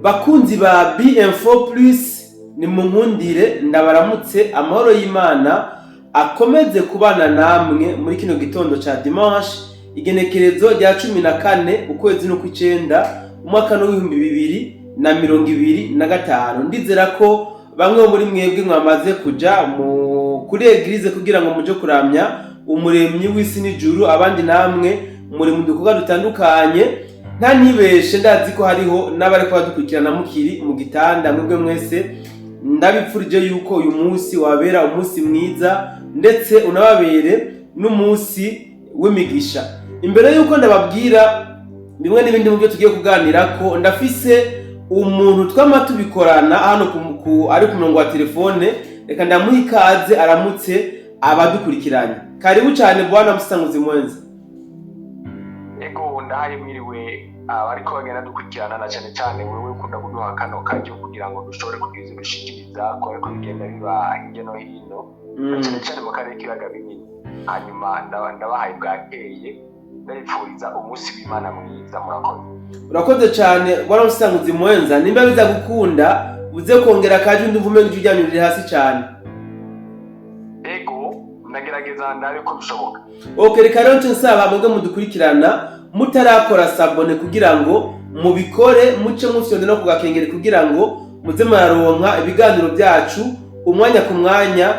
Bakunzi ba BM4 Plus, ni munkundire ndabaramutse. Amahoro y'Imana akomeze kubana namwe muri kino gitondo ca dimanche, igenekerezo rya 14 ukwezi n'ukw'icenda, umwaka w'2025. Ndizera ko bamwe muri mwebwe mwamaze kuja mu kuri église kugira ngo muje kuramya Umuremyi w'isi n'ijuru. Abandi namwe muri mu dukorwa dutandukanye. Nta ntibeshe, ndazi ko hariho n'abariko badukurikirana mukiri mu gitanda. Mwebwe mwese ndabipfurije yuko uyu munsi wabera umunsi mwiza, ndetse unababere n'umunsi w'imigisha. Imbere yuko ndababwira bimwe n'ibindi mu byo tugiye kuganirako, ndafise umuntu twama tubikorana hano ari ku murongo wa telefone. Reka ndamuha ikaze aramutse abadukurikiranye. Karibu cyane, bwana Musanguzi Mwenza. Ego, ndahaye mwiriwe abariko bagenda dukurikirana, na cyane cyane wewe ukunda kuduha kano karyo kugira ngo dushobore kugira ivyo dushikiriza ko ariko bigenda biba hirya no hino, na cyane cyane mu karere k'ibiyaga binini. Hanyuma ndabahaye bwakeye, ndabipfuriza umunsi w'Imana mwiza. Murakoze. Urakoze cyane, bwana Musanguzi Mwenza. Nimba biza gukunda, uze kongera akaje, ndumva umenga ijwi ryanyu riri hasi cyane. Ego, ndagerageza ndabe ko bishoboka. Ok, reka rero nce nsaba mwebwe mudukurikirana mutarakora s'abonner kugira ngo mubikore, muce mufyonde no kugakengeri kugira ngo muze muraronka ibiganiro byacu umwanya ku mwanya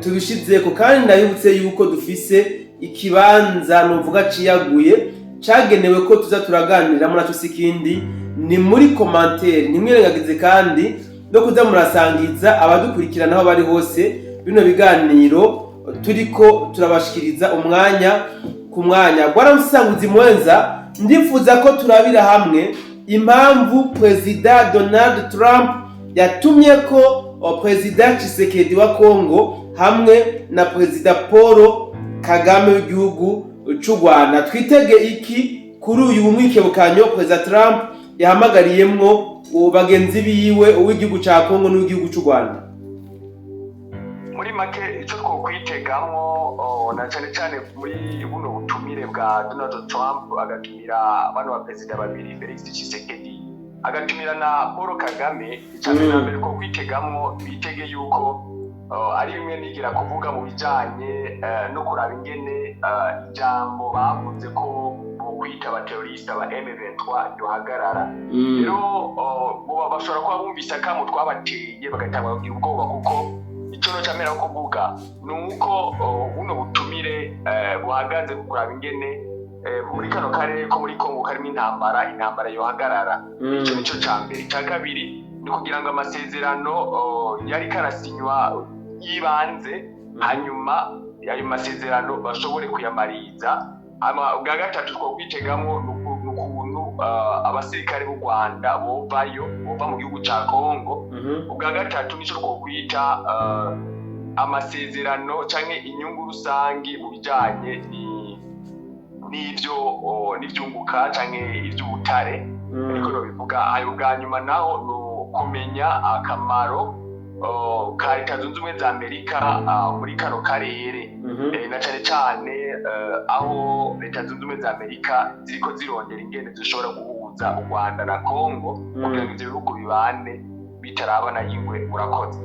tubishizeko. Kandi ndabibutse yuko dufise ikibanza nuvuga ciyaguye cagenewe ko tuza turaganiriramo, naco si ikindi, ni muri commentaire. Ntimwirengagize kandi no kuza murasangiza abadukurikirana aho bari hose bino biganiro turiko turabashikiriza umwanya ku mwanya. Bwana Musanguzi Mwenza, ndifuza ko turabira hamwe impamvu Perezida Donald Trump yatumye ko Perezida Tshisekedi wa Congo hamwe na Perezida Paul Kagame w'igihugu c'u Rwanda. Twitege iki kuri uyu mwikebukanyo Perezida Trump yahamagariyemwo bagenzi biwe, uw'igihugu ca Congo n'uw'igihugu c'u Rwanda? Muri make, icyo twokwitegamwo na cyane cyane muri buno butumire bwa Donald Trump, agatumira bano baperezida babiri, Felix Tshisekedi agatumira na Paul Kagame, icya mbere na mbere ko kwitegamwo, bitege yuko ari bimwe nigira kuvuga mu bijanye no kuraba ingene ijambo bavuze ko bokwita abateroriste ba M23 yohagarara. Rero bo bashobora kuba bumvise akamo twabateye, bagatangura kugira ubwoba, kuko ico no camera kuvuga ni uko buno butumire buhagaze ku kuraba ingene muri kano karere ko muri Kongo karimo intambara, intambara yohagarara. Ico nico ca mbere. Ica kabiri ni kugira ngo amasezerano yari karasinywa y'ibanze, hanyuma ayo masezerano bashobore kuyamariza. Hama ubwa gatatu twokwitegamwo ni ukuntu abasirikare b'u Rwanda bovayo, bova mu gihugu ca Kongo. Ubwa gatatu nico twokwita amasezerano canke inyungu rusangi mu bijanye n'ivyo n'ivyunguka canke ivy'ubutare, ariko nobivuga ayo. Bwa nyuma naho ni ukumenya akamaro ka Leta Zunze Ubumwe za Amerika muri kano karere, na cane cane aho Leta Zunze Ubumwe za Amerika ziriko zirondera ingene zishobora guhuza u Rwanda na Kongo kugira ngo ivyo bihugu bibane bitarabana y'ingwe. Murakoze.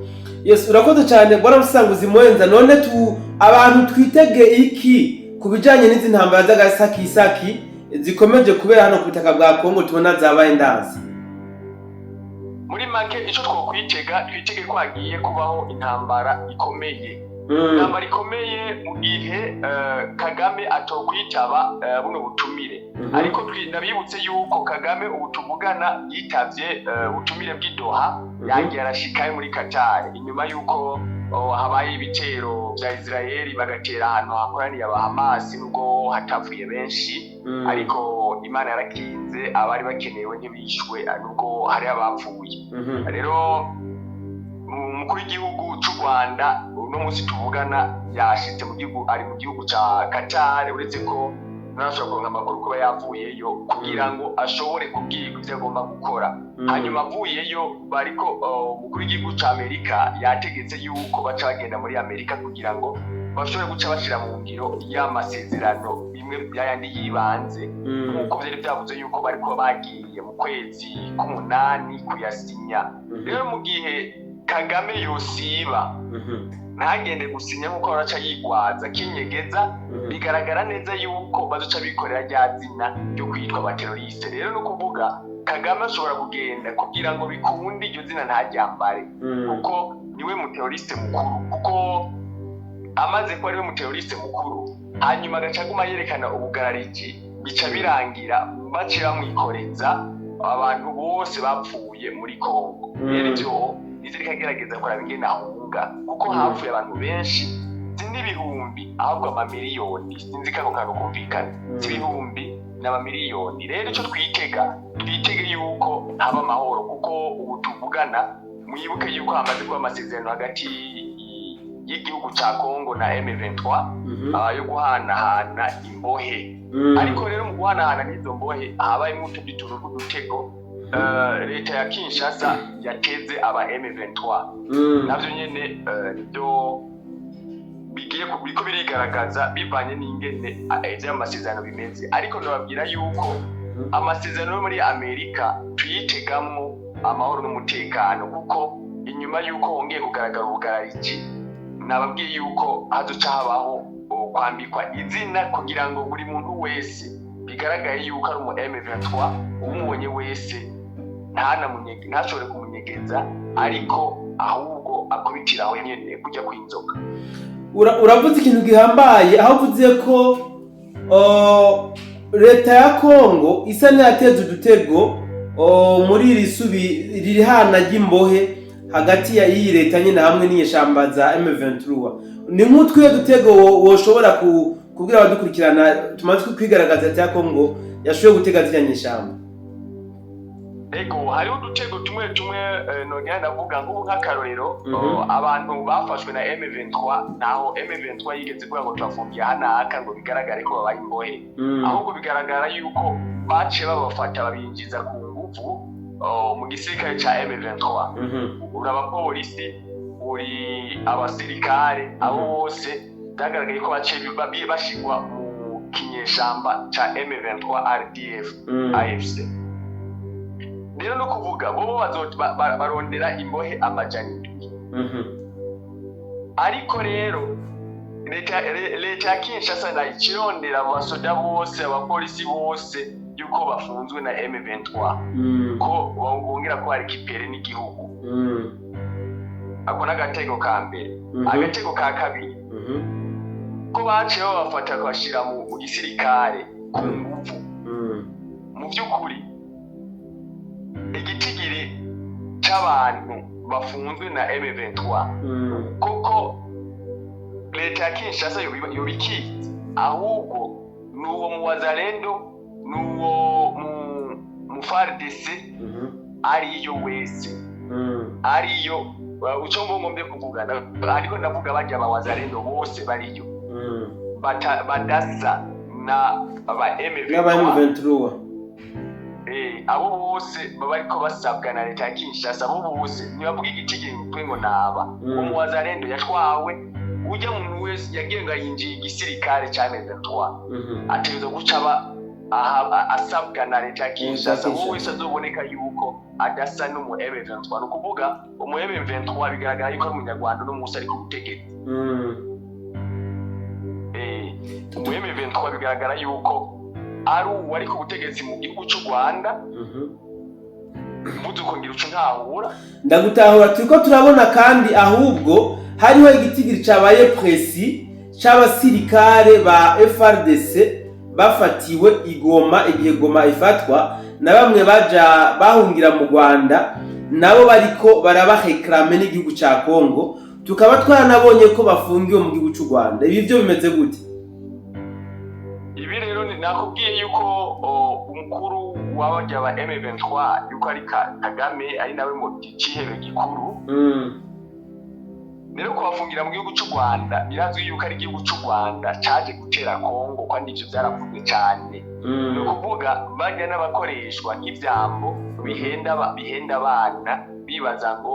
Yes, urakoze cyane, bwana Musanguzi Mwenza. None tu abantu twitege iki ku bijanye n'izi ntambara z'agasakisaki zikomeje kubera hano ku butaka bwa Kongo, tubona zabaye ndazi? Muri make, ico twokwitega, twitege ko hagiye kubaho intambara ikomeye, intambara ikomeye mu gihe Kagame atokwitaba buno butumire. Ariko ndabibutse yuko Kagame ubu tuvugana yitavye ubutumire bw'i Doha, yagiye arashikayo muri Qatar inyuma yuko habaye ibitero vya Israeli, bagatera ahantu hakoraniye Abahamasi, nubwo hatapfuye benshi, ariko Imana yarakinze, abari bakenewe ntibishwe, nubwo hari abapfuye. Rero umukuru w'igihugu c'u Rwanda uno munsi tuvugana yashitse mu gihugu, ari mu gihugu ca Qatar, uretse ko ntarashobora kuronka amakuru kuba yavuyeyo kugira ngo ashobore kubwirwa ivyo agomba gukora. Hanyuma avuyeyo, bariko umukuru w'igihugu ca Amerika yategetse yuko baca bagenda muri Amerika kugira ngo bashobore guca bashira mu ngiro y'amasezerano bimwe byayandi yibanze, nk'uko vyari vyavuze yuko bariko bagiye mu kwezi k'umunani kuyasinya. Rero mu gihe Kagame yosiba ntagende gusinya nk'uko araca yigwaza kinyegeza, bigaragara neza yuko bazoca bikorera rya zina ryo kwitwa abateroriste. Rero ni ukuvuga Kagame ashobora kugenda kugira ngo bikunde iryo zina ntaryambare, kuko niwe muteroriste mukuru, kuko amaze kuba ariwe muteroriste mukuru, hanyuma agaca aguma yerekana ubugarariji, bica birangira baciye bamwikoreza abantu bose bapfuye muri Kongo. Rero ivyo nivyo ariko agerageza kuraba ingene ahunga, kuko hapfuye abantu benshi, si n'ibihumbi ahubwo amamiliyoni. Sinzi ko ako kantu kumvikana, si ibihumbi n'amamiliyoni. Rero ico twitega, twitege yuko haba amahoro, kuko ubu tuvugana mwibuke yuko hamaze kuba amasezerano hagati y'igihugu ca Kongo na M23 yo guhanahana imbohe. Ariko rero mu guhanahana n'izo mbohe habayemo utundi tuntu tw'udutego leta ya Kinshasa yateze aba M23. Navyo nyene nivyo bigiye biriko birigaragaza bivanye n'ingene ivyo amasezerano bimeze. Ariko ndababwira yuko amasezerano yo muri Amerika tuyitegamwo amahoro n'umutekano, kuko inyuma yuko hongeye kugaragara ubugarariji, nababwiye yuko hazoca habaho kwambikwa izina kugira ngo buri muntu wese bigaragaye yuko ari umu M23. Umubonye wese ntashobore kumunyegeza, ariko ahubwo akubitiraho nyene kujya kwinzoka. Uravuze ikintu gihambaye aho uvuze ko leta ya Kongo isa n'iyateze udutego muri iri subi riri hana ry'imbohe hagati ya iyi leta nyine hamwe n'inyeshamba za M23. Ni nk'utwiye dutego woshobora kubwira abadukurikirana tumaze kwigaragaza leta ya Kongo yashoboye gutega ziriya nyeshamba? Ego, hariho udutego tumwe tumwe, nongera ndavuga nk'ubu nk'akarorero, abantu bafashwe na M23, ntaho M23 yigeze kuvuga ngo turafungiye hanaka ngo bigaragare ko babaye imbohe. Ahubwo bigaragara yuko baciye babafata babinjiza ku nguvu mu gisirikare ca M23. Uri abapolisi, uri abasirikare, abo bose byagaragaye ko baciye bashigwa mu kinyeshamba ca M23 RDF AFC. Rero no kuvuga bobo barondera imbohe 700. Ariko rero leta ya Kinshasa nayo ikirondera abo basoda bose, abapolisi bose yuko bafunzwe na M23, ko bongera ko récupérer n'igihugu. Ako n'agatego ka mbere. Agatego ka kabiri, ko baciye babafata bakabashira mu gisirikare ku nguvu. Mu by'ukuri igitigiri c'abantu bafunzwe na M23, koko leta ya Kinshasa yobikizi, ahubwo n'uwo mu wazalendo, n'uwo mu FARDC, ariyo wese ariyo uco ngombye kuvuga, ariko ndavuga barya ba wazalendo bose bariyo badasa na ba M23. N'aba M23. Abo bose baba ariko basabwa na leta ya Kinshasa, abo bose ntibavuga igitigiri ngo naba umuwazalendo yatwawe, ujya muntu wese yagiye ngo yinjiye igisirikare ca M23 ategerezwa guca aba asabwa na leta ya Kinshasa. Kinshasa. Uwo wese azoboneka yuko adasa n'umu M23, ni ukuvuga umu M23 bigaragara yuko ari umunyarwanda uno munsi ari ku butegetsi. Umu M23 bigaragara yuko ari uwo ari ku butegetsi mu gihugu c'u Rwanda. Mbuze uko ngira uco ntahura. Ndagutahura. Turiko turabona kandi ahubwo hariho igitigiri cabaye précis c'abasirikare ba FARDC bafatiwe i Goma igihe Goma ifatwa, na bamwe baja bahungira mu Rwanda nabo bariko barabareklame n'igihugu ca Kongo, tukaba twaranabonye ko bafungiwe mu gihugu c'u Rwanda. Ibi vyo bimeze gute? Ibi rero nakubwiye yuko umukuru w'abarya ba M23 yuko ari Kagame, ari nawe mu cihebe gikuru. Rero kubafungira mu gihugu c'u Rwanda, birazwi yuko ari igihugu c'u Rwanda caje gutera Kongo, kandi ivyo vyaravuzwe cane. Ni ukuvuga bajya n'abakoreshwa nk'ivyambo bihenda abana bibaza ngo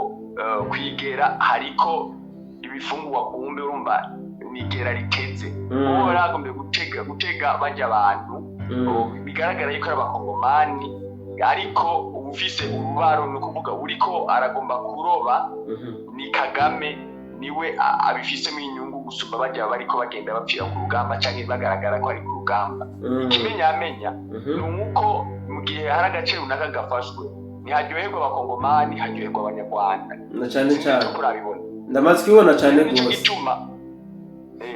kwigera hariko ibifungurwa, kumbe urumva Ni igera riteze uwo baragombye gutega bajya abantu. Bigaragara yuko ari abakongomani, ariko ufise urubaro, ni ukuvuga uriko aragomba kuroba, ni Kagame, niwe abifisemo inyungu gusumba bajya bariko bagenda bapfira ku rugamba canke bagaragara ko ari ku rugamba. Ikimenyamenya ni uko mu gihe hari agace runaka gafashwe, ntiharyoherwa abakongomani, haryoherwa abanyarwanda. Na cane cane. Turabibona. Ndamaze kubibona cane Nico gose. gituma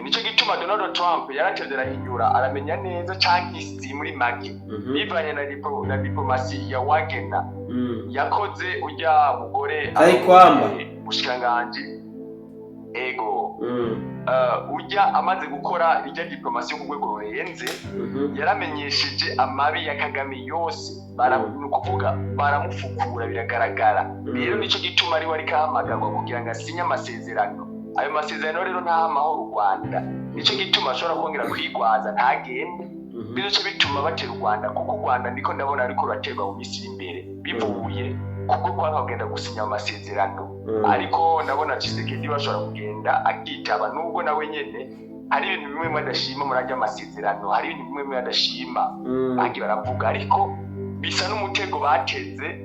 nico gituma Donald Trump yaratevye arahinyura, aramenya neza, canke isi muri make, bivanye na diplomasi ya Wagner yakoze urya mugore. Kayikwamba. Bushikiranganji, ego. Urya amaze gukora irya diplomasi yo ku rwego rurenze, yaramenyesheje amabi ya Kagame yose. Ni ukuvuga baramufukura, biragaragara. Rero nico gituma ariwe ariko ahamagarwa kugira ngo asinye amasezerano. Ayo masezerano rero ntaha amahoro u Rwanda, nico gituma ashobora kongera kwigwaza ntagende. Bizoca bituma batera u Rwanda, kuko u Rwanda ndiko ndabona ariko ruraterwa mu minsi iri imbere, bivuye kubwo kwanga kugenda gusinya ayo masezerano. Ariko ndabona Tshisekedi bashobora kugenda akitaba, nubwo nawe nyene hari ibintu bimwe bimwe adashima muri arya masezerano, hari ibintu bimwe bimwe adashima bagiye baravuga, ariko bisa n'umutego bateze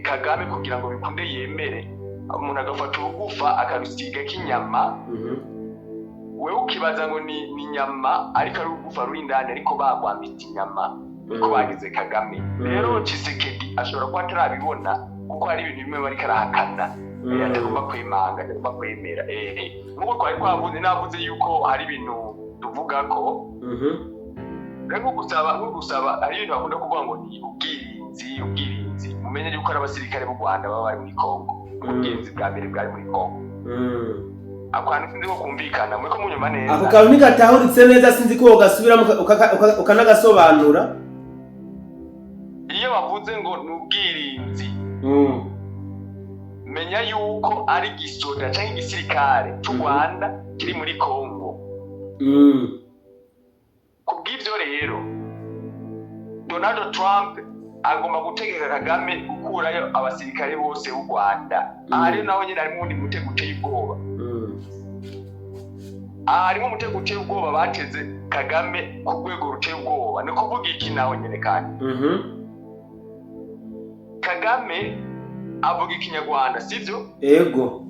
Kagame kugira ngo bikunde yemere. Umuntu agafata urugufa akarusigako inyama, wewe ukibaza ngo ni inyama, ariko ari urugufa ruri indani, ariko bagwambitse inyama, niko bagize Kagame. Rero Tshisekedi ashobora kuba atarabibona, kuko hari ibintu bimwe bariko arahakana, atagomba kwemanga, atagomba kwemera. Nk'uko twari twavuze, navuze yuko hari ibintu tuvuga ko rero nko gusaba, hari ibintu bakunda kuvuga ngo ni ubwirinzi. Ubwirinzi, mumenye yuko ari abasirikare b'u Rwanda baba bari muri Kongo. Ubwirinzi bwa mbere bwari muri Kongo. Ako kantu sinzi ko kumvikana, muriko munyuma neza? Ako kantu ntigatahuritse neza, sinzi ko wogasubiramo ukanagasobanura. Iyo bavuze ngo ni ubwirinzi, menya yuko ari igisoda canke igisirikare c'u Rwanda kiri muri Kongo. Kubw'ivyo rero, Donald Trump agomba gutegeka Kagame gukurayo abasirikare bose b'u Rwanda. Aha rero naho nyene harimo uwundi mutego uteye ubwoba. Aha harimo umutego uteye ubwoba bateze Kagame ku rwego ruteye ubwoba. Ni ukuvuga iki naho nyene kandi? Kagame avuga ikinyarwanda, sivyo? Ego.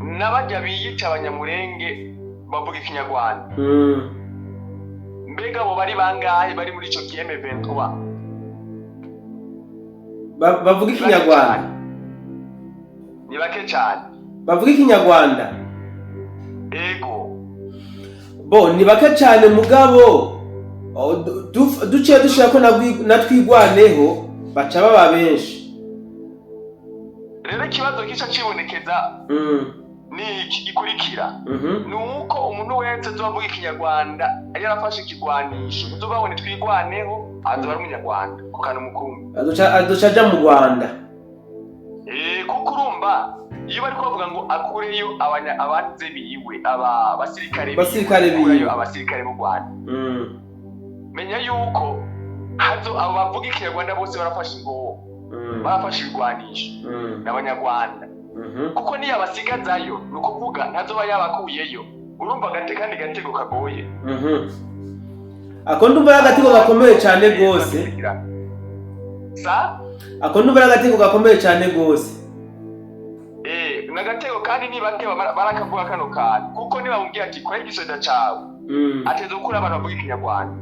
N'abajya biyita abanyamurenge bavuga ikinyarwanda. Mbega abo bari bangahe bari muri ico M23? Bavuga ikinyarwanda? Ni bake cyane. Bavuga ikinyarwanda? Ego. Bo ni bake cyane, mugabo duciye dushira ko na Twigwaneho, baca baba benshi. Rero ikibazo kica cibonekeza ni iki gikurikira: ni uko umuntu wese azoba ikinyarwanda yarafashe ikigwanisho, uzobabone Twigwaneho, azoba ari umunyarwanda ku kantu mukumbi. Azoca aja mu Rwanda. Kuko urumva iyo bariko bavuga ngo akureyo abanze biwe, aba basirikare biwe, Basirikare biwe. akurayo abasirikare b'u Rwanda, menya yuko hazo abo bavuga ikinyarwanda bose barafashe ingoho, barafashe ibigwanisho, n'abanyarwanda, kuko niyo abasigazayo, ni ukuvuga ntazoba yabakuyeyo. Urumva agate kandi gatego kagoye. Ako ndumva ari agatego gakomeye cyane rwose. Sa? Ako ndumva ari agatego gakomeye cyane rwose. N'agatego kandi ni bake barakavuga kano kantu, kuko niba mubwiye ati kora igisoda cawe, ateza gukura abantu bavuga ikinyarwanda.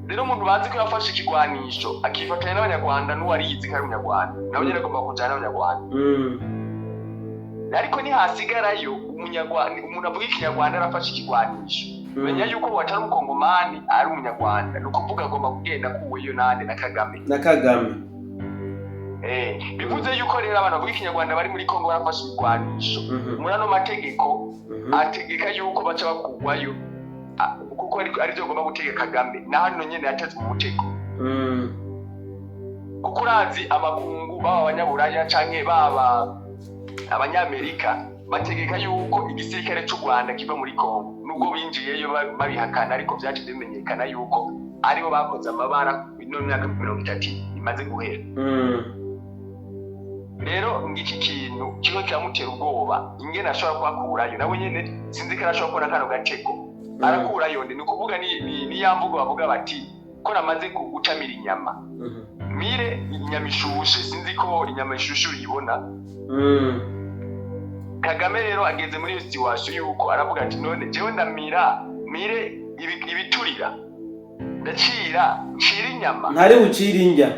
Rero umuntu bazi ko yafashe ikigwanisho akifatanya n'abanyarwanda, n'uwariyizi ko ari umunyarwanda, nawe nyene agomba kujana n'abanyarwanda. Ariko nihasigarayo umunyarwanda, umuntu avuga ikinyarwanda arafashe ikigwanisho, menya yuko watari umukongomani, ari umunyarwanda, ni ukuvuga agomba kugenda akuweyo nande? Na Kagame. Na Kagame. Bivuze yuko rero abantu bavuga ikinyarwanda bari muri Kongo barafashe ibigwanisho, muri ano mategeko ategeka yuko baca bakugwayo, kuko arivyo agomba gutegeka Kagame. Na hano nyene yatezwe umutego, kuko urazi amakungu, baba abanyaburaya canke baba abanyamerika, bategeka yuko igisirikare c'u Rwanda kiva muri Kongo, nubwo binjiyeyo babihakana, ariko vyaje bimenyekana yuko aribo bakoze amabara ino myaka 30 imaze guhera. Rero Rero ngiki kintu kimwe kiramutera ubwoba, ingene ashobora kuhakurayo nawe nyene sinzi ko arashobora kubona kano gatego. Arakurayo nde? Ni ukuvuga ni ya mvugo bavuga bati ko namaze gutamira inyama, mire inyama ishushe. Sinzi ko inyama ishushe uyibona. Kagame rero ageze muri iyo situation yuko aravuga ati: "None jewe ndamira mire ibiturira, ndacira ncira inyama." Ntari bucire indya.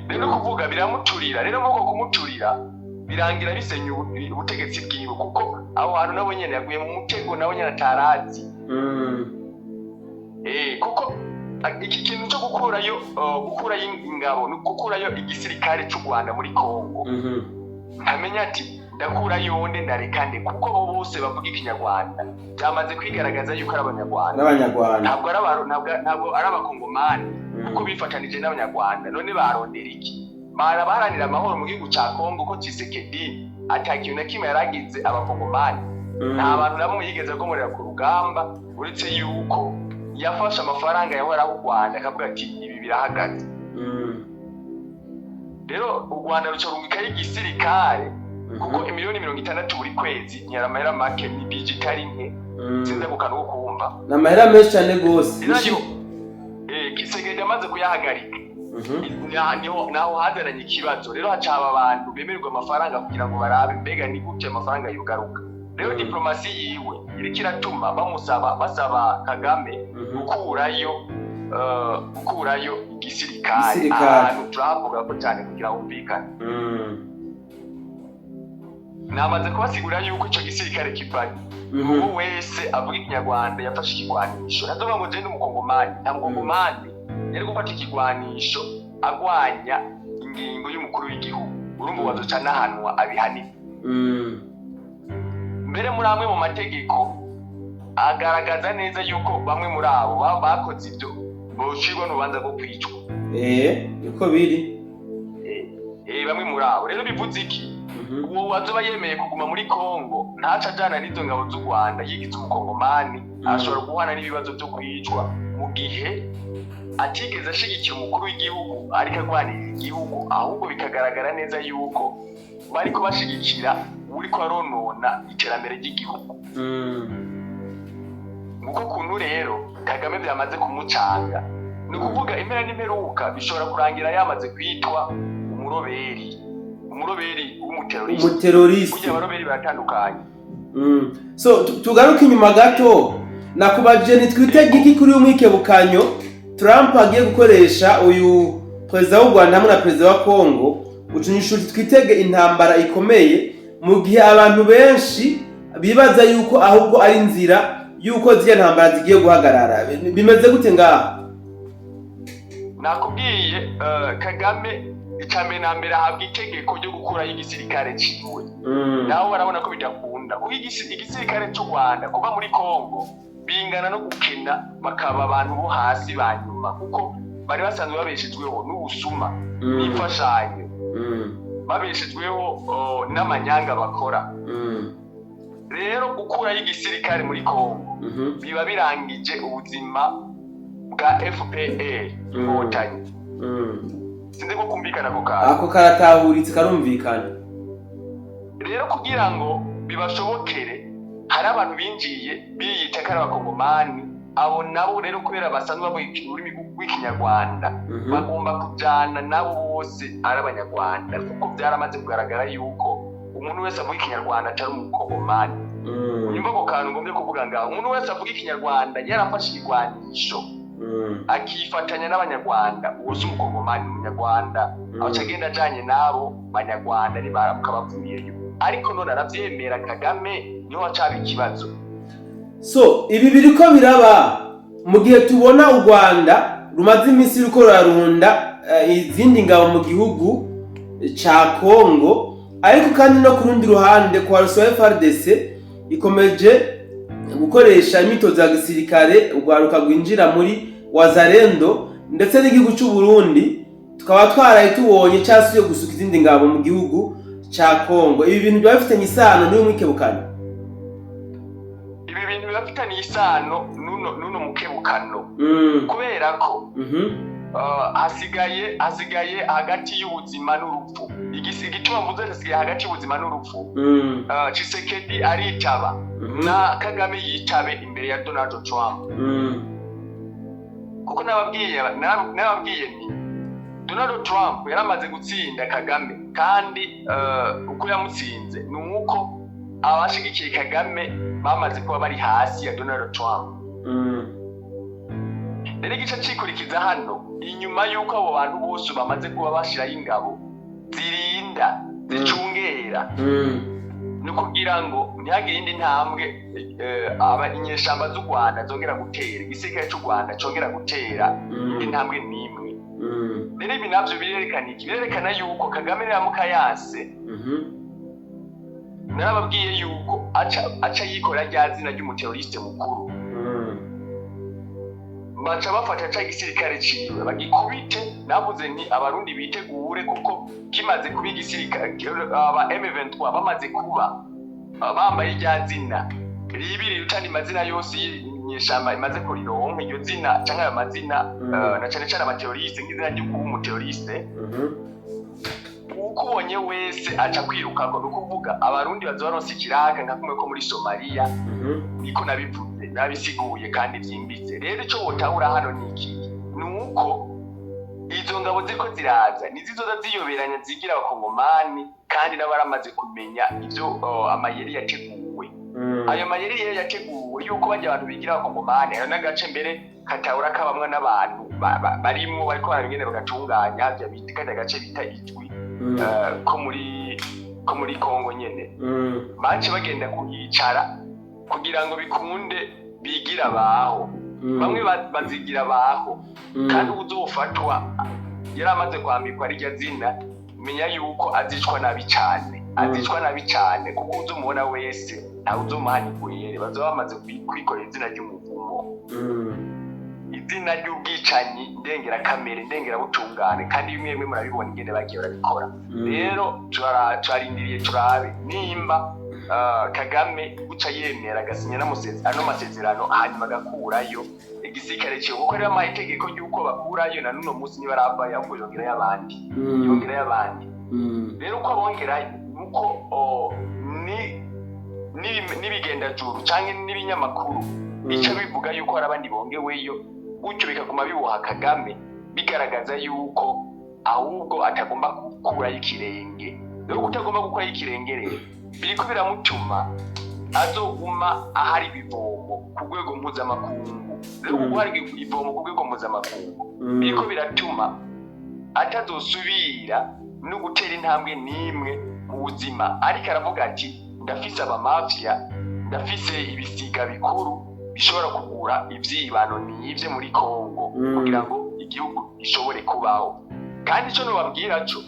Rero kuvuga biramuturira. Rero nk'uko kumuturira birangira bisenya ubutegetsi bwiwe, kuko aho hantu nawe nyene yaguye mu mutego nawe nyene atarazi. Kuko iki kintu cyo gukurayo ingabo, ni gukurayo igisirikare cy'u Rwanda muri Kongo, ntamenya ati ndakurayo nde, ndareka nde, kuko bo bose bavuga Ikinyarwanda, byamaze kwigaragaza yuko ari Abanyarwanda. N'Abanyarwanda. Ntabwo ari Abakongomani, kuko bifatanije n'Abanyarwanda. None barondera iki? Barabaharanira amahoro mu gihugu ca Kongo, ko Tshisekedi ata kintu na kimwe yaragize Abakongomani. Nta bantu na bamwe yigeze agomorera ku rugamba, uretse yuko yafashe amafaranga yahora u Rwanda akavuga ati ibi birahagaze. Rero u Rwanda ruca rungikayo igisirikare, kuko imiliyoni 60 buri kwezi ntiyari amahera make, ni budget itari nke. Sinzi ako kantu ko kumva. Ni amahera menshi cyane rwose. Nayo Tshisekedi amaze kuyahagarika, niho naho hazananye ikibazo. Rero haca haba abantu bemererwa amafaranga kugira ngo barabe mbega ni gute amafaranga yogaruka. Rero diplomasi yiwe iriko iratuma bamusaba, basaba Kagame gukurayo igisirikare. Igisirikare. Ahantu turahavuga ko cyane kugira humvikane. Namaze kubasigurira yuko ico gisirikare kivayo, ubu wese avuga Ikinyarwanda yafashe ikigwanisho, ntazovuga ngo je ndi Umukongomani. Nta Mukongomani yari gufata ikigwanisho agwanya ingingo y'umukuru w'igihugu. Urumva wazoca anahanwa, abihanirwe. Mbere muri amwe mu mategeko agaragaza neza yuko bamwe muri abo baba bakoze ibyo bocirwa n'urubanza rwo kwicwa. Niko biri. Bamwe muri abo rero bivuze iki? Uwo wazoba yemeye kuguma muri Kongo, ntaca ajana n'izo ngabo z'u Rwanda yigize Umukongomani, ashobora guhana n'ibibazo byo kwicwa mu gihe atigeze ashigikira umukuru w'igihugu ariko agwanirira igihugu, ahubwo bikagaragara neza yuko bariko bashigikira uriko aronona iterambere ry'igihugu. Nguko kuntu rero Kagame byamaze kumucanga. Ni ukuvuga impera n'imperuka bishobora kurangira yamaze kwitwa umuroberi, umuroberi w'umuteroriste. Umuteroriste. Burya abaroberi baratandukanye. So tugaruke inyuma gato, nakubajije ntitwitege iki kuri uyu mwikebukanyo Trump agiye gukoresha uyu perezida w'u Rwanda hamwe na perezida wa Congo, ucunyisha uti twitege intambara ikomeye, mu gihe abantu benshi bibaza yuko ahubwo ari inzira yuko ziriya ntambara zigiye guhagarara. Bimeze gute ngaha? Nakubwiye, Kagame icambere na mbere ahabwa itegeko ryo gukurayo igisirikare ciwe. Nawe barabona ko bidakunda, kuko igisirikare cy'u Rwanda kuva muri Kongo bingana no gukena, bakaba abantu bo hasi ba nyuma, kuko bari basanzwe babeshejweho n'ubusuma n'imfashanyo, babeshejweho n'amanyanga bakora. Rero gukurayo igisirikare muri Kongo biba birangije ubuzima bwa FPR Inkotanyi. Sinzi ko kumvikana ako kantu. Ako karatahuritse, karumvikana. Rero kugira ngo bibashobokere, hari abantu binjiye biyita ko ari Abakongomani. Abo nabo rero kubera basanzwe bavuga ururimi rw'Ikinyarwanda, bagomba kujana nabo bose ari Abanyarwanda, kuko byaramaze kugaragara yuko umuntu wese avuga Ikinyarwanda atari Umukongomani. Unyumva ako kantu ngombye kuvuga ngaho: umuntu wese avuga Ikinyarwanda yarafashe ikigwanisho, akifatanya n'Abanyarwanda, uwo si Umukongomani, ni Umunyarwanda. Aho agenda ajanye n'abo Banyarwanda nibaramuka bavuyeyo. Ariko none aravyemera Kagame, niho hacaba ikibazo. So ibi biriko biraba mu gihe tubona u Rwanda rumaze iminsi ruriko rurarunda izindi ngabo mu gihugu ca Congo, ariko kandi no ku rundi ruhande coalition FARDC ikomeje gukoresha imyitozo ya gisirikare urwaruka rwinjira muri Wazalendo, ndetse n'igihugu c'u Burundi tukaba twaraye tubonye casubiye gusuka izindi ngabo mu gihugu ca Congo. Ibi bintu byaba bifitanye isano n'uyu mwikebukanyo? Ibi bintu biba bifitaniye isano n'uno mukebukano, kubera ko Hasigaye hagati y'ubuzima n'urupfu. Igituma mvuze hasigaye hagati y'ubuzima n'urupfu, Tshisekedi aritaba na Kagame yitabe imbere ya Donald Trump, kuko nababwiye nti Donald Trump yaramaze gutsinda Kagame, kandi uko yamutsinze ni uko abashigikiye Kagame bamaze kuba bari hasi ya Donald Trump. Rero igice cikurikiza hano, inyuma y'uko abo bantu bose bamaze kuba bashiraho ingabo zirinda, zicungera, ni ukugira ngo ntihagire indi ntambwe aba inyeshamba z'u Rwanda zongera gutera, igisirikare cy'u Rwanda congera gutera indi ntambwe n'imwe. Rero ibi navyo birerekana iki? Birerekana yuko Kagame niramuka yanse, narababwiye yuko aca yikora rya zina ry'umuteroriste mukuru. Baca bafata ca gisirikare ciwe bagikubite. Navuze nti Abarundi bitegure, kuko kimaze kuba igisirikare, aba M23 bamaze kuba bambaye rya zina ribi riruta andi mazina yose y'inyeshamba imaze kurironka, iryo zina canke ayo mazina, na cane cane abateroriste, nk'izina ryo kuba umuteroriste, uko ubonye wese aca kwirukako. Ni ukuvuga Abarundi bazoba baronse ikiraka nka kumwe ko muri Somaliya. Niko nabivuze, nabisiguye kandi vyimbitse. Rero ico wotahura hano ni iki? Ni uko izo ngabo ziriko ziraza nizizoza ziyoberanya, zigira Abakongomani, kandi n'abaramaze kumenya ivyo amayeri yateguwe. Ayo mayeri rero yateguwe yuko bajya abantu bigira Abakongomani, hari n'agace mbere katahora kabamwo n'abantu barimwo, bariko barabingene bagatunganya harya bita kajya gace bita Ijwi, ko muri Kongo nyene. Bace bagenda kuhicara kugira ngo bikunde bigira abaho. Bamwe bazigira abaho, kandi uzofatwa yari amaze kwambikwa rirya zina, menya yuko azicwa nabi cane, azicwa nabi cane, kuko uzomubona wese ntawe uzomuhana igwere. Bazoba bamaze kwikorera izina ry'umuvumo, izina ry'ubwicanyi ndengerakamere, ndengerabutungane, kandi bimwe bimwe murabibona ingene bagiye barabikora. Rero turarindiriye turabe nimba Kagame guca yemera agasinya ano masezerano, hanyuma agakurayo igisirikare ciwe, kuko rero amaye itegeko ry'uko bakurayo, na n'uno munsi ntibaravayo, ahubwo yongerayo abandi, yongerayo abandi. Rero uko bongerayo nuko n'ibigendajuru canke n'ibinyamakuru bica bivuga yuko hari abandi bongeweyo, gutyo bikaguma biboha Kagame, bigaragaza yuko ahubwo atagomba gukurayo ikirenge. Rero kutagomba gukurayo ikirenge rero biriko biramutuma azoguma ahari ibivomo ku rwego mpuzamakungu. Rero guhari ivomo ku rwego mpuzamakungu biriko biratuma atazosubira no gutera intambwe n'imwe mu buzima. Ariko aravuga ati ndafise abamafiya, ndafise ibisiga bikuru bishobora kugura ivyibano nivye muri Kongo kugira ngo igihugu gishobore kubaho. Kandi ico nobabwira co,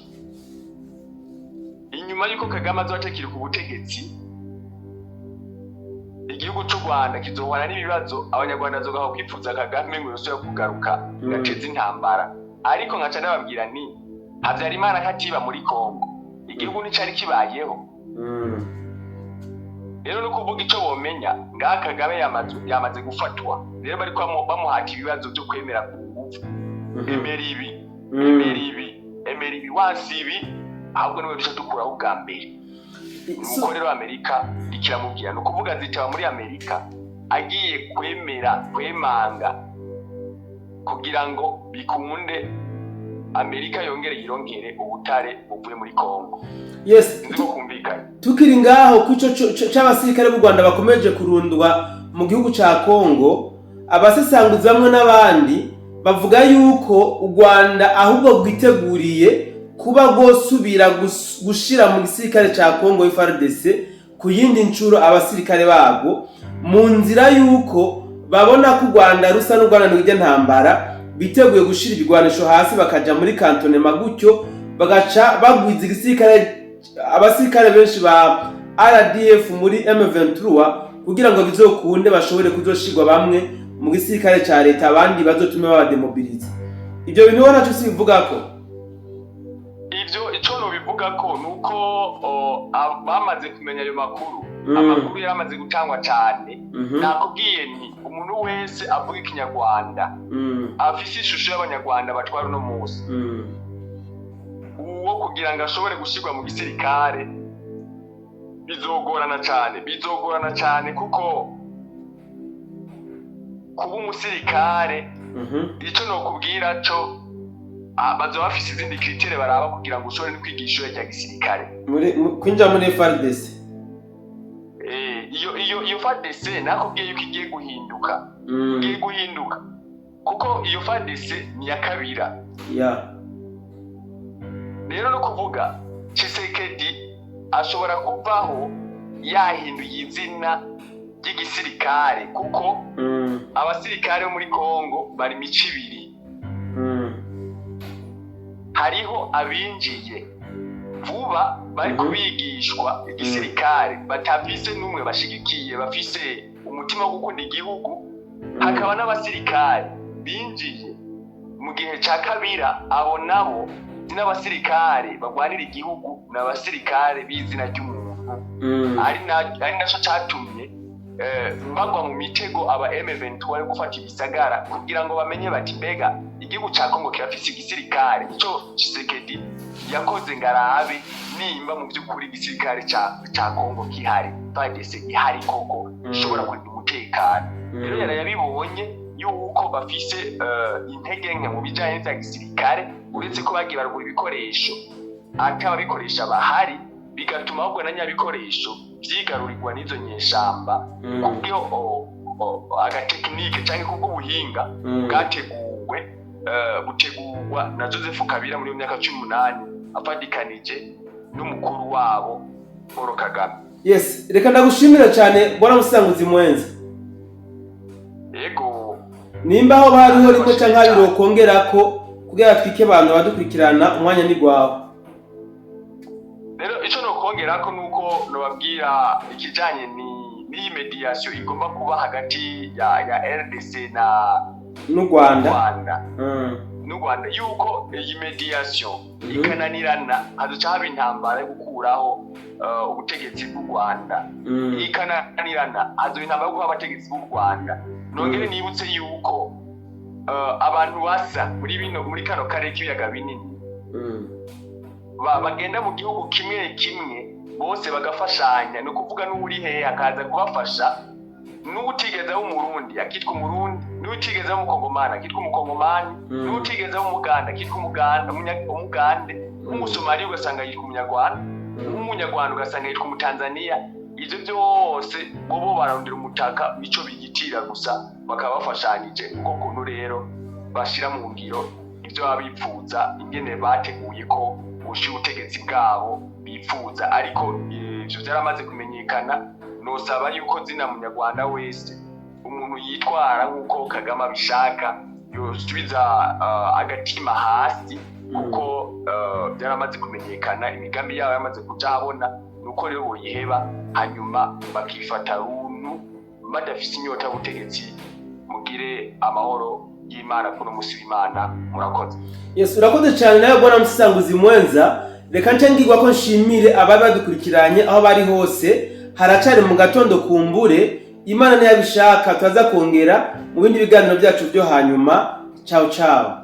inyuma y'uko Kagame azoba atakiri ku butegetsi, igihugu c'u Rwanda kizohwana n'ibibazo. Abanyarwanda bazogaha kwifuza Kagame ngo yosubire kugaruka gateze intambara. Ariko nkaca ndababwira nti Habyarimana katiba muri Kongo, igihugu nticari kibayeho. Rero no kuvuga ico bomenya ngaha, Kagame yamaze gufatwa. Rero bariko bamuhata ibibazo vyo kwemera ku nguvu: emera ibi, emera ibi, emera ibi, wansi ibi, ahubwo niwe duca dukuraho ubwa mbere. Nuko rero Amerika ikiramubwira, ni ukuvuga zitaba muri Amerika agiye kwemera kwemanga kugira ngo bikunde Amerika yongere yirongere ubutare buvuye muri Kongo. Sinzi ko kumvikanye. Tukiri ngaho kuco c'abasirikare b'u Rwanda bakomeje kurundwa mu gihugu ca Kongo, abasesanguzi bamwe n'abandi bavuga yuko u Rwanda ahubwo rwiteguriye kuba rwosubira gushira mu gisirikare ca Kongo FARDC ku yindi ncuro abasirikare babwo, mu nzira yuko babona ko u Rwanda rusa n'urwananiwe irya ntambara, biteguye gushira ibigwanisho hasi bakaja muri cantonnement, gutyo bagaca bagwiza igisirikare, abasirikare benshi ba RDF muri M23, kugira ngo bizokunde bashobore kuzoshirwa bamwe mu gisirikare ca leta, abandi bazotume babademobiliza. Ivyo bintu ubona naco sibivugako? Ivyo ico nobivuga ko nuko bamaze kumenya ayo makuru. Amakuru yaramaze gutangwa cane. Nakubwiye nti umuntu Umuntu wese avuga Ikinyarwanda, afise ishusho y'Abanyarwanda batwara uno munsi, uwo kugira ngo ashobore gushyirwa mu gisirikare bizogorana cyane, bizogorana cyane, kuko kuba umusirikare, icyo nokubwira cyo, bazoba bafise izindi critères baraba kugira ngo ushobore no kwiga ishure rya gisirikare. Kwinjira muri FARDC. Iyo FARDC nakubwiye yuko igiye guhinduka, igiye guhinduka, kuko iyo FARDC ni iya Kabila. Rero no kuvuga Tshisekedi ashobora kuvaho yahinduye izina ry'igisirikare, kuko abasirikare bo muri Kongo bari mico ibiri. Hariho abinjiye vuba bari kubigishwa igisirikare, batafise n'umwe bashigikiye, bafise umutima wo gukunda igihugu. Hakaba n'abasirikare binjiye mu gihe ca Kabila. Abo nabo si n'abasirikare bagwanira igihugu, ni abasirikare b'izina ry'umuntu. Ari naco catumye bagwa mu mitego aba M23 yo gufata ibisagara, kugira ngo bamenye bati: "Mbega igihugu ca Kongo kirafise igisirikare?" Ico Tshisekedi yakoze ngo arabe nimba mu by'ukuri igisirikare ca Kongo gihari, FARDC ihari koko, ishobora kurinda umutekano. Rero yarayabibonye yuko bafise intege nke mu bijanye n'ivya gisirikare, uretse ko bagiye baragura ibikoresho ati ababikoresha bahari, bigatuma ahubwo na nyabikoresho vyigarurirwa n'izo nyeshamba, kubwo aga technique canke kubw'ubuhinga bwateguwe, butegurwa na Joseph Kabila muri iyo myaka 18, afadikanije n'umukuru wabo Paul Kagame. Yes, reka ndagushimira cyane, bwana Musanguzi Mwenza. Yego. Nimba aho hariho rimwe canke habiri wokongerako kugira twike abantu badukurikirana, umwanya ni gwawe. Rero ico nokongerako nuko nobabwira ikijanye ni n'iyi médiation igomba kuba hagati ya RDC na n'u Rwanda. Rwanda n'u Rwanda, yuko iyi médiation ikananirana, hazoca haba intambara yo gukuraho ubutegetsi bw'u Rwanda. Ikananirana, hazoba intambara yo gukuraho abategetsi b'u Rwanda. Nongere nibutse yuko abantu basa muri kano karere k'ibiyaga binini, bagenda mu gihugu kimwe kimwe bose bagafashanya. Ni ukuvuga n'uri hehe akaza kubafasha, n'utigeze aba Umurundi akitwa Umurundi, n'utigeze aba Umukongomani akitwa Umukongomani, n'utigeze aba Umuganda akitwa Umuganda, Umugande, nk'Umusomali ugasanga yitwa Umunyarwanda, nk'Umunyarwanda ugasanga yitwa Umutanzaniya. Ivyo byose bobo bararondera umutaka, ico bigitira gusa bakaba bafashanije. Uko kuntu rero bashira mu ngiro ivyo baba bipfuza, ingene bateguye ko boshira ubutegetsi bwabo bipfuza. Ariko ivyo vyaramaze kumenyekana. Nosaba yuko zina Munyarwanda wese, umuntu yitwara nk'uko Kagame abishaka, yosubiza agatima hasi, kuko byaramaze kumenyekana, imigambi yabo yamaze kuja ahabona. Nuko rero boyiheba, hanyuma bakifata runtu badafise inyota y'ubutegetsi. Mugire amahoro y'Imana kuno musi w'Imana. Murakoze. Yes, urakoze cyane nawe, bwana Musanguzi Mwenza. Reka nce ngirwa ko nshimire abari badukurikiranye aho bari hose. Haracari mu gatondo, kumbure Imana niyabishaka turaza kongera mu bindi biganiro byacu byo hanyuma. Ciao ciao.